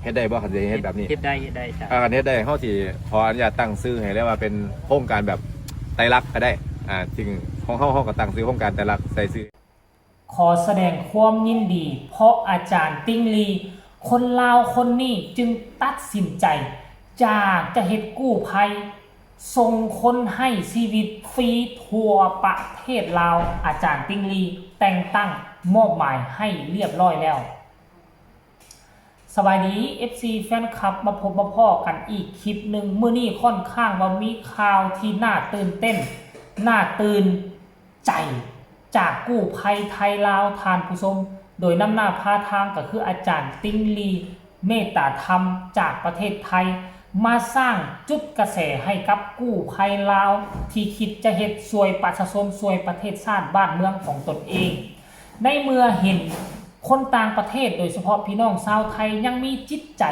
ເຮັດໄດ້ບໍ່ ຄັນຊິເຮັດແບບນີ້? ເຮັດໄດ້ ເຮັດໄດ້ ອາຈານ. ຄັນເຮັດໄດ້ ເຮົາຊິຂໍອະນຸຍາດຕັ້ງຊື່ໃຫ້ເລີຍວ່າເປັນໂຄງການແບບໄຕຣລັກກໍໄດ້. ອາ ຊຶ່ງຂອງເຮົາ ເຮົາກໍຕັ້ງຊື່ໂຄງການໄຕຣລັກ ໃສ່ຊື່ ຂໍສະແດງຄວາມຍິນດີ ເພາະອາຈານຕິ່ງລີ ຄົນລາວຄົນນີ້ຈຶ່ງຕັດສິນໃຈ ຢາກຈະເຮັດກູ້ໄພ ສົ່ງຄົນໃຫ້ຊີວິດຟຣີທົ່ວປະເທດລາວ. ອາຈານຕິ່ງລີ ແຕ່ງຕັ້ງມອບໝາຍໃຫ້ລຽບລ້ອຍແລ້ວ. ສະບາຍດີ ເອັຟຊີ ແຟນຄລັບ ມາພົບມາພໍ້ກັນອີກຄລິບໜຶ່ງ. ມື້ນີ້ຂ້ອນຂ້າງວ່າມີຂ່າວທີ່ໜ້າຕື່ນເຕັ້ນ ໜ້າຕື່ນໃຈ ຈາກກູ້ໄພໄທລາວ ທ່ານຜູ້ຊົມ, ໂດຍນຳໜ້າພາທາງກໍຄືອາຈານຕິ່ງລີ ເມດຕາທຳ ຈາກປະເທດໄທ ມາສ້າງຈຸດກະແສໃຫ້ກັບກູ້ໄພລາວ ທີ່ຄິດຈະເຮັດຊ່ວຍປະຊາຊົນ ຊ່ວຍປະເທດຊາດບ້ານເມືອງຂອງຕົນເອງ. ໃນເມື່ອເຫັນຄົນຕ່າງປະເທດ ໂດຍສະເພາະພີ່ນ້ອງຊາວໄທ ຍັງມີຈິດໃຈ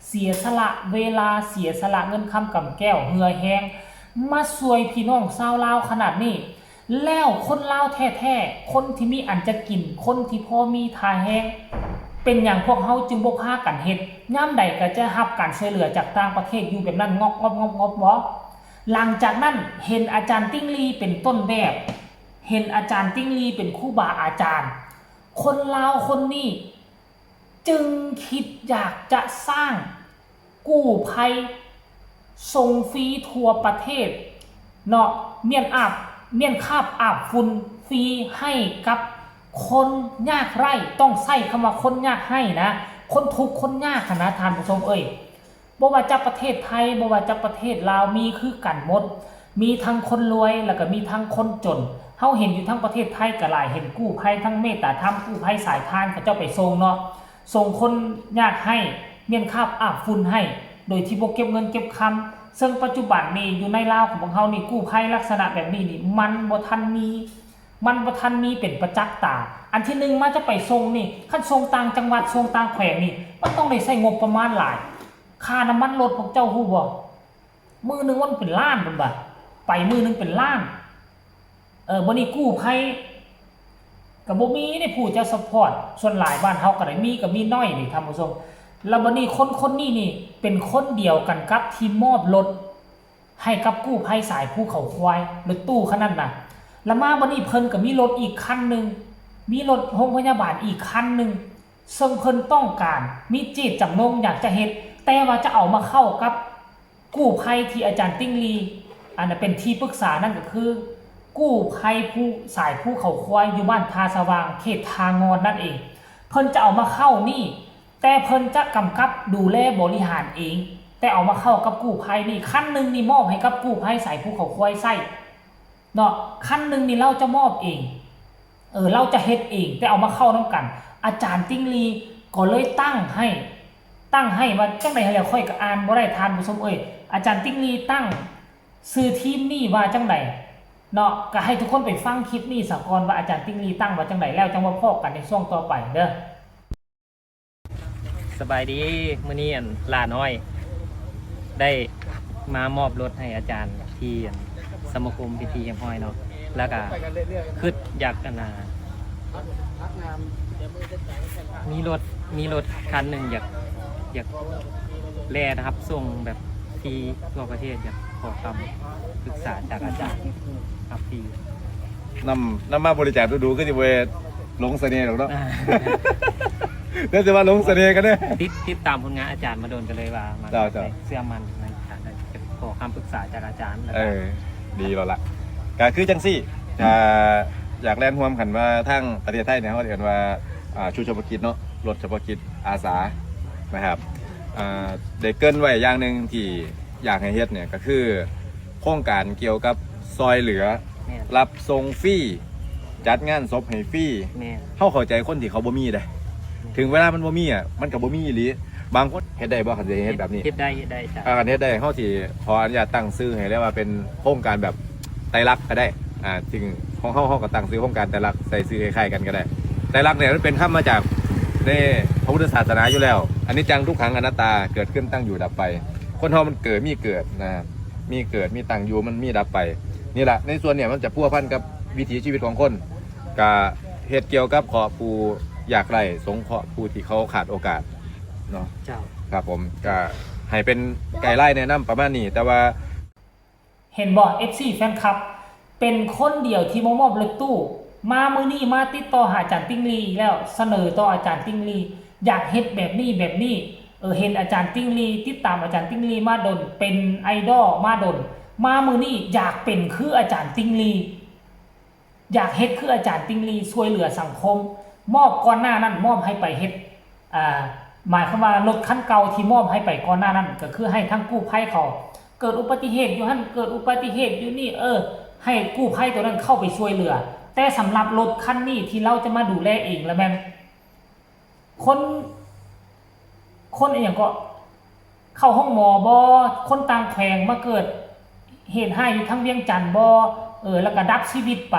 ເສຍສະຫຼະເວລາ ເສຍສະຫຼະເງິນຄຳກຳແກ້ວເຫື່ອແຮງ ມາຊ່ວຍພີ່ນ້ອງຊາວລາວຂະໜາດນີ້ ແລ້ວຄົນລາວແທ້ໆ ຄົນທີ່ມີອັນຈະກິນ ຄົນທີ່ພໍມີທ່າແຮງ ເປັນຫຍັງພວກເຮົາຈຶ່ງບໍ່ພາກັນເຮັດ? ຍາມໃດກໍຈະຮັບການຊ່ວຍເຫຼືອຈາກຕ່າງປະເທດຢູ່ແບບນັ້ນ ງອບໆໆໆບໍ່? ຫຼັງຈາກນັ້ນເຫັນອາຈານຕິ່ງລີເປັນຕົ້ນແບບ ເຫັນອາຈານຕິ່ງລີເປັນຄູບາອາຈານ ຄົນລາວຄົນນີ້ຈຶ່ງຄິດຢາກຈະສ້າງກູ້ໄພສົ່ງຟຣີທົ່ວປະເທດເນາະ ມ້ຽນອາບ ມ້ຽນຄາບອາບຝຸ່ນຟຣີໃຫ້ກັບຄົນຍາກໄຮ້ ຕ້ອງໃຊ້ຄຳວ່າຄົນຍາກໄຮ້ນະ ຄົນທຸກຄົນຍາກຫັ້ນນະ ທ່ານຜູ້ຊົມເອີຍ. ບໍ່ວ່າຈະປະເທດໄທ ບໍ່ວ່າຈະປະເທດລາວ ມີຄືກັນໝົດ ມີທັງຄົນລວຍ ແລ້ວກໍມີທັງຄົນຈົນ. ເຮົາເຫັນຢູ່ທັງປະເທດໄທກໍຫຼາຍ ເຫັນກູ້ໄພທັງເມດຕາທຳ ກູ້ໄພສາຍທານ ເຂົາເຈົ້າໄປສົ່ງເນາະ ສົ່ງຄົນຍາກໄຮ້ ມ້ຽນຄາບອາບຝຸ່ນໃຫ້ ໂດຍທີ່ບໍ່ເກັບເງິນເກັບຄຳ. ເຊິ່ງປັດຈຸບັນນີ້ ຢູ່ໃນລາວຂອງພວກເຮົານີ້ ກູ້ໄພລັກສະນະແບບນີ້ນີ້ ມັນບໍ່ທັນມີ ມັນບໍ່ທັນມີເປັນປະຈັກຕາ. ອັນທີໜຶ່ງມາຈະໄປສົ່ງນີ້ ຄັນສົ່ງຕ່າງຈັງຫວັດ ສົ່ງຕ່າງແຂວງນີ້ ມັນຕ້ອງໄດ້ໃຊ້ງົບປະມານຫຼາຍ. ຄ່ານ້ຳມັນລົດພວກເຈົ້າຮູ້ບໍ່? ມື້ໜຶ່ງມັນເປັນລ້ານພຸ້ນວ່າ ໄປມື້ໜຶ່ງເປັນລ້ານ. ເອີ ບັດນີ້ກູ້ໄພກໍບໍ່ມີໃດ ຜູ້ຈະຊັບພອດ ສ່ວນຫຼາຍບ້ານເຮົາກໍໄດ້ ມີກໍມີໜ້ອຍເດທ່ານຜູ້ຊົມ. ແລ້ວບັດນີ້ຄົນຄົນນີ້ນີ້ ເປັນຄົນດຽວກັນກັບທີ່ມອບລົດ ໃຫ້ກັບກູ້ໄພສາຍພູເຂົາຄວາຍ ລົດຕູ້ຄັນນັ້ນນະ. ແລ້ວມາບັດນີ້ເພິ່ນກໍມີລົດອີກຄັນໜຶ່ງ ມີລົດໂຮງພະຍາບານອີກຄັນໜຶ່ງ ເຊິ່ງເພິ່ນຕ້ອງການ ມີເຈດຈຳນົງຢາກຈະເຮັດ ແຕ່ວ່າຈະເອົາມາເຂົ້າກັບກູ້ໄພທີ່ອາຈານຕິ່ງລີ ອັນນັ້ນເປັນທີ່ປຶກສາ ນັ້ນກໍຄືກູ້ໄພພູ ສາຍພູເຂົາຄວາຍ ຢູ່ບ້ານທ່າສະຫວ່າງ ເຂດທ່າງ່ອນນັ້ນເອງ. ເພິ່ນຈະເອົາມາເຂົ້ານີ້ ແຕ່ເພິ່ນຈະກຳກັບດູແລບໍລິຫານເອງ ແຕ່ເອົາມາເຂົ້າກັບກູ້ໄພນີ້ ຄັນໜຶ່ງນີ້ມອບໃຫ້ກັບກູ້ໄພສາຍພູເຂົາຄວາຍໃຊ້ເນາະ ຄັນໜຶ່ງນີ້ລາວຈະມອບເອງ ເອີ ລາວຈະເຮັດເອງ ແຕ່ເອົາມາເຂົ້ານຳກັນ. ອາຈານຕິ່ງລີກໍເລີຍຕັ້ງໃຫ້ ຕັ້ງໃຫ້ວ່າຈັ່ງໃດຫັ້ນແຫຼະ ຂ້ອຍກໍອ່ານບໍ່ໄດ້ທ່ານຜູ້ຊົມເອີຍ. ອາຈານຕິ່ງລີຕັ້ງຊື່ທີມນີ້ວ່າຈັ່ງໃດເນາະ ກໍໃຫ້ທຸກຄົນໄປຟັງຄລິບນີ້ສາກ່ອນວ່າອາຈານຕິ່ງລີຕັ້ງວ່າຈັ່ງໃດ ແລ້ວຈັ່ງມາພໍ້ກັນໃນຊ່ວງຕໍ່ໄປເດີ້. ສະບາຍດີ ມື້ນີ້ອັນຫຼ້ານ້ອຍໄດ້ມາມອບລົດໃຫ້ອາຈານທີ່ອັນສະມາຄົມເປັນທີ່ຮຽບຮ້ອຍເນາະ ແລ້ວກະຄິດຢາກອັນນ່າ ມີລົດ ມີລົດຄັນໜຶ່ງ ຢາກ ຢາກແລ່ຮັບສົ່ງແບບຟຣີທົ່ວປະເທດ ຢາກຂໍຄຳປຶກສາຈາກອາຈານຮັບຟຣີ. ນຳ ນຳມາບໍລິຈາກດູໆ ຄືຊິບໍ່ໄດ້ຫຼົງສະເໜ່ດອກເນາະ ແຕ່ຊິວ່າຫຼົງສະເໜ່ກັນເດ້. ຕິດ ຕິດຕາມຜົນງານອາຈານມາດົນ ກໍເລີຍວ່າມາເຊື່ອໝັ້ນໃນການໄດ້ຂໍຄຳປຶກສາຈາກອາຈານ. ເອີ ດີແລ້ວລະ ກໍຄືຈັ່ງຊີ້ ອ່າ ຢາກແລ່ນຮ່ວມກັນວ່າທາງປະເທດໄທນີ້ ເຮົາເອີ້ນວ່າ ອ່າ ຊຸດສະເພາະກິດເນາະ ລົດສະເພາະກິດອາສານະຄັບ ອ່າ ໄດ້ເກີ່ນໄວ້ຢ່າງໜຶ່ງທີ່ ຢາກໃຫ້ເຮັດນີ້ກໍຄືໂຄງການກ່ຽວກັບຊ່ອຍເຫຼືອ ແມ່ນ ຮັບສົ່ງຟຣີ ຈັດງານສົບໃຫ້ຟຣີ. ແມ່ນ ເຮົາເຂົ້າໃຈຄົນທີ່ເຂົາບໍ່ມີເດ້ ແມ່ນ ເຖິງເວລາມັນບໍ່ມີອະ ມັນກໍບໍ່ມີອີ່ຫຼີ. ບາງຄົນເຮັດໄດ້ບໍ່ ຄັນຊິເຮັດແບບນີ້? ເຮັດໄດ້ ເຮັດໄດ້ ອາ ຄັນເຮັດໄດ້ ເຮົາຊິຂໍອະນຸຍາດຕັ້ງຊື່ໃຫ້ເລີຍວ່າເປັນໂຄງການແບບໄຕຣລັກກໍໄດ້ ອາ ຊຶ່ງຂອງເຮົາ ເຮົາກໍຕັ້ງຊື່ໂຄງການໄຕຣລັກ ໃສ່ຊື່ຄ້າຍໆກັນກໍໄດ້. ໄຕຣລັກນີ້ມັນເປັນຄຳມາຈາກໃນພະພຸດທະສາສະໜາຢູ່ແລ້ວ ອະນິດຈັງ ທຸກຂັງ ອະນັດຕາ ເກີດຂຶ້ນ ຕັ້ງຢູ່ ດັບໄປ. ຄົນເຮົາມັນເກີດ ມີເກີດນະ ມີເກີດ ມີຕັ້ງຢູ່ ມັນມີດັບໄປ. ນີ້ລະ ໃນສ່ວນນີ້ມັນຈະພົວພັນກັບວິຖີຊີວິດຂອງຄົນ ກະເຮັດກ່ຽວກັບເຄາະຜູ້ຍາກໄຮ້ ສົງເຄາະຜູ້ທີ່ເຂົາຂາດໂອກາດ. ເນາະ ເຈົ້າ ครับผม ก็ให้เป็นไกด์ไลน์แนะนำประมาณนี้ แต่ว่า ເຫັນບໍ່ ເອັຟຊີ ແຟນຄລັບ ເປັນຄົນດຽວທີ່ບໍ່ມອບລົດຕູ້ ມາມື້ນີ້ມາຕິດຕໍ່ຫາອາຈານຕິ່ງລີອີກແລ້ວ ສະເໜີຕໍ່ອາຈານຕິ່ງລີ ຢາກເຮັດແບບນີ້ແບບນີ້ ເອີ ເຫັນອາຈານຕິ່ງລີ ຕິດຕາມອາຈານຕິ່ງລີມາດົນ ເປັນໄອດອລມາດົນ ມາມື້ນີ້ຢາກເປັນຄືອາຈານຕິ່ງລີ ຢາກເຮັດຄືອາຈານຕິ່ງລີ ຊ່ວຍເຫຼືອສັງຄົມ ມອບກ່ອນໜ້ານັ້ນ ມອບໃຫ້ໄປເຮັດ ອ່າ ໝາຍຄວາມວ່າລົດຄັນເກົ່າທີ່ມອບໃຫ້ໄປກ່ອນໜ້ານັ້ນ ກໍຄືໃຫ້ທາງກູ້ໄພເຂົາ ເກີດອຸບັດຕິເຫດຢູ່ຫັ້ນ ເກີດອຸບັດຕິເຫດຢູ່ນີ້ ເອີ ໃຫ້ກູ້ໄພໂຕນັ້ນເຂົ້າໄປຊ່ວຍເຫຼືອ ແຕ່ສຳລັບລົດຄັນນີ້ທີ່ລາວຈະມາດູແລເອງລະແມ່ນ ຄົນ ຄົນອີ່ຫຍັງເກາະ ເຂົ້າໂຮງໝໍບໍ່ ຄົນຕ່າງແຂວງມາເກີດເຫດຮ້າຍຢູ່ທາງວຽງຈັນບໍ່ ເອີ ແລ້ວກໍດັບຊີວິດໄປ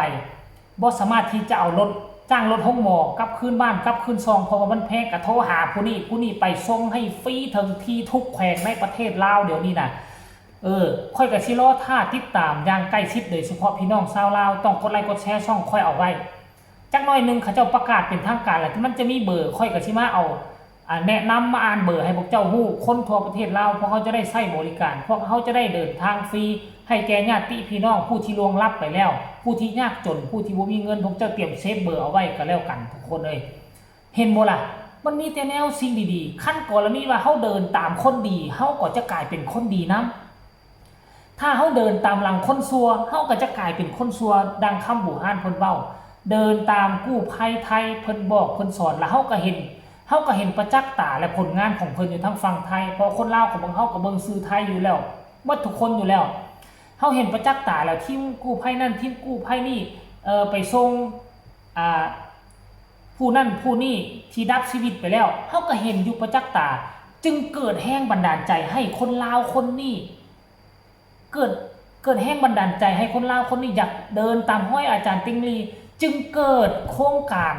ບໍ່ສາມາດທີ່ຈະເອົາລົດ ຈ້າງລົດໂຮງໝໍກັບຄືນບ້ານ ກັບຄືນຊ່ອງ ເພາະວ່າມັນແພງ ກໍໂທຫາຜູ້ນີ້ ຜູ້ນີ້ໄປສົ່ງໃຫ້ຟຣີເຖິງທີ່ທຸກແຂວງໃນປະເທດລາວດຽວນີ້ນະ ເອີ ຂ້ອຍກໍຊິລໍຖ້າຕິດຕາມຢ່າງໃກ້ຊິດ ໂດຍສະເພາະພີ່ນ້ອງຊາວລາວ ຕ້ອງກົດໄລກົດແຊຊ່ອງຂ້ອຍເອົາໄວ້ ຈັກໜ້ອຍໜຶ່ງເຂົາເຈົ້າປະກາດເປັນທາງການແລ້ວ ມັນຈະມີເບີ ຂ້ອຍກໍຊິມາເອົາ ອາ ແນະນຳມາອ່ານເບີໃຫ້ພວກເຈົ້າຮູ້ ຄົນທົ່ວປະເທດລາວ ພວກເຮົາຈະໄດ້ໃຊ້ບໍລິການ ພວກເຮົາຈະໄດ້ເດີນທາງຟຣີ ໃຫ້ແກ່ຍາດຕິພີ່ນ້ອງຜູ້ທີ່ລ່ວງລັບໄປແລ້ວ ຜູ້ທີ່ຍາກຈົນ ຜູ້ທີ່ບໍ່ມີເງິນ ພວກເຈົ້າຕຽມເຊບເບີເອົາໄວ້ກໍແລ້ວກັນທຸກຄົນເອີຍ ເຫັນບໍ່ລະ ມັນມີແຕ່ແນວສິ່ງດີໆ ຄັນກໍລະນີວ່າເຮົາເດີນຕາມຄົນດີ ເຮົາກໍຈະກາຍເປັນຄົນດີນຳ ຖ້າເຮົາເດີນຕາມຫຼັງຄົນຊົ່ວ ເຮົາກໍຈະກາຍເປັນຄົນຊົ່ວ ດັ່ງຄຳບູຮານເພິ່ນເວົ້າ ເດີນຕາມກູ້ໄພໄທ ເພິ່ນບອກເພິ່ນສອນ ລະເຮົາກໍເຫັນ ເຮົາກໍເຫັນປະຈັກຕາ ແລະ ຜົນງານຂອງເພິ່ນຢູ່ທາງຝັ່ງໄທ ເພາະຄົນລາວຂອງພວກເຮົາກໍເບິ່ງສື່ໄທຢູ່ແລ້ວ ໝົດທຸກຄົນຢູ່ແລ້ວ ເຮົາເຫັນປະຈັກຕາແລ້ວ ທີມກູ້ໄພນັ້ນ ທີມກູ້ໄພນີ້ ເອີ ໄປສົ່ງ ອາ ຜູ້ນັ້ນຜູ້ນີ້ທີ່ດັບຊີວິດໄປແລ້ວ ເຮົາກໍເຫັນຢູ່ປະຈັກຕາ ຈຶ່ງເກີດແຮງບັນດານໃຈໃຫ້ຄົນລາວຄົນນີ້ ເກີດ ເກີດແຮງບັນດານໃຈໃຫ້ຄົນລາວຄົນນີ້ຢາກເດີນຕາມຮອຍອາຈານຕິ່ງລີ ຈຶ່ງເກີດໂຄງການ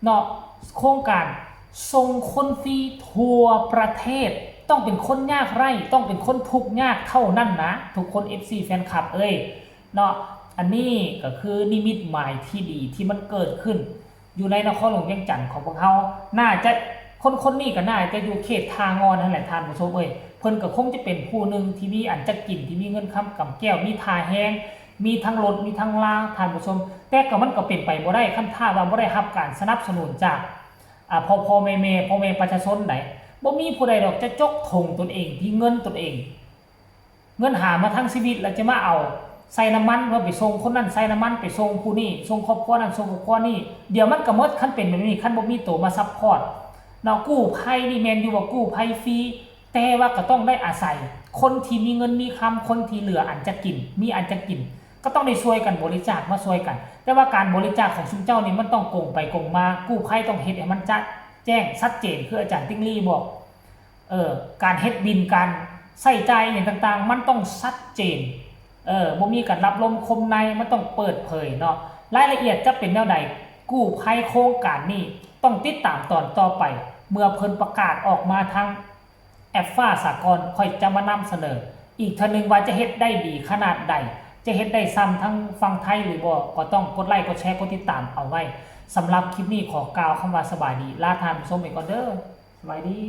ເນາະ ໂຄງການສົ່ງຄົນຟຣີທົ່ວປະເທດ ຕ້ອງເປັນຄົນຍາກໄຮ້ ຕ້ອງເປັນຄົນທຸກຍາກເທົ່ານັ້ນນະ ທຸກຄົນ ເອັຟຊີ ແຟນຄລັບເອີຍເນາະ ອັນນີ້ກໍຄືນິມິດໝາຍທີ່ດີທີ່ມັນເກີດຂຶ້ນ ຢູ່ໃນນະຄອນຫຼວງວຽງຈັນຂອງພວກເຮົາ ໜ້າຈະ ຄົນຄົນນີ້ກໍໜ້າຈະຢູ່ເຂດທ່າງ່ອນຫັ້ນແຫຼະທ່ານຜູ້ຊົມເອີຍ ເພິ່ນກໍຄົງຈະເປັນຜູ້ໜຶ່ງທີ່ມີອັນຈະກິນ ທີ່ມີເງິນຄຳກຳແກ້ວ ມີທ່າແຮງ ມີທັງລົດ ມີທັງລາ ທ່ານຜູ້ຊົມ ແຕ່ກໍມັນກໍເປັນໄປບໍ່ໄດ້ ຄັນຖ້າວ່າບໍ່ໄດ້ຮັບການສະໜັບສະໜູນຈາກ ອາ ພໍ່ໆແມ່ໆ ພໍ່ແມ່ປະຊາຊົນໃດ ບໍ່ມີຜູ້ໃດດອກຈະຈົກຖົງຕົນເອງ ທີ່ເງິນຕົນເອງ ເງິນຫາມາທັງຊີວິດ ແລ້ວຈະມາເອົາໃສ່ນ້ຳມັນ ເພື່ອໄປສົ່ງຄົນນັ້ນ ໃສ່ນ້ຳມັນໄປສົ່ງຜູ້ນີ້ ສົ່ງຄອບຄົວນັ້ນ ສົ່ງຄອບຄົວນີ້ ດຽວມັນກໍໝົດ ຄັນເປັນແບບນີ້ ຄັນບໍ່ມີໂຕມາຊັບພອດເນາະ ກູ້ໄພນີ້ແມ່ນຢູ່ວ່າກູ້ໄພຟຣີ ແຕ່ວ່າກໍຕ້ອງໄດ້ອາໄສຄົນທີ່ມີເງິນມີຄຳ ຄົນທີ່ເຫຼືອອັນຈະກິນ ມີອັນຈະກິນ ກໍຕ້ອງໄດ້ຊ່ວຍກັນ ບໍລິຈາກມາຊ່ວຍກັນ ແຕ່ວ່າການບໍລິຈາກຂອງຊຸມເຈົ້ານີ້ ມັນຕ້ອງກົງໄປກົງມາ ກູ້ໄພຕ້ອງເຮັດໃຫ້ມັນຈະແຈ້ງຊັດເຈນ ຄືອາຈານຕິ່ງລີບອກ ເອີ ການເຮັດບິນ ການໃຊ້ຈ່າຍອີ່ຫຍັງຕ່າງໆ ມັນຕ້ອງຊັດເຈນ ເອີ ບໍ່ມີການລັບລົມຄົມໃນ ມັນຕ້ອງເປີດເຜີຍເນາະ ລາຍລະອຽດຈະເປັນແນວໃດ ກູ້ໄພໂຄງການນີ້ ຕ້ອງຕິດຕາມຕອນຕໍ່ໄປ ເມື່ອເພິ່ນປະກາດອອກມາທາງແອັບຟ້າສາກອນ ຂ້ອຍຈະມານຳສະເໜີອີກເທື່ອໜຶ່ງວ່າຈະເຮັດໄດ້ດີຂະໜາດໃດ ຈະເຮັດໄດ້ຊ່ຳທາງຝັ່ງໄທຫຼືບໍ່ ກໍຕ້ອງກົດໄລ ກົດແຊ ກົດຕິດຕາມເອົາໄວ້ ສຳລັບຄລິບນີ້ຂໍກ່າວຄຳວ່າສະບາຍດີ ລາທ່ານຜູ້ຊົມໄປກ່ອນເດີ ສະບາຍດີ.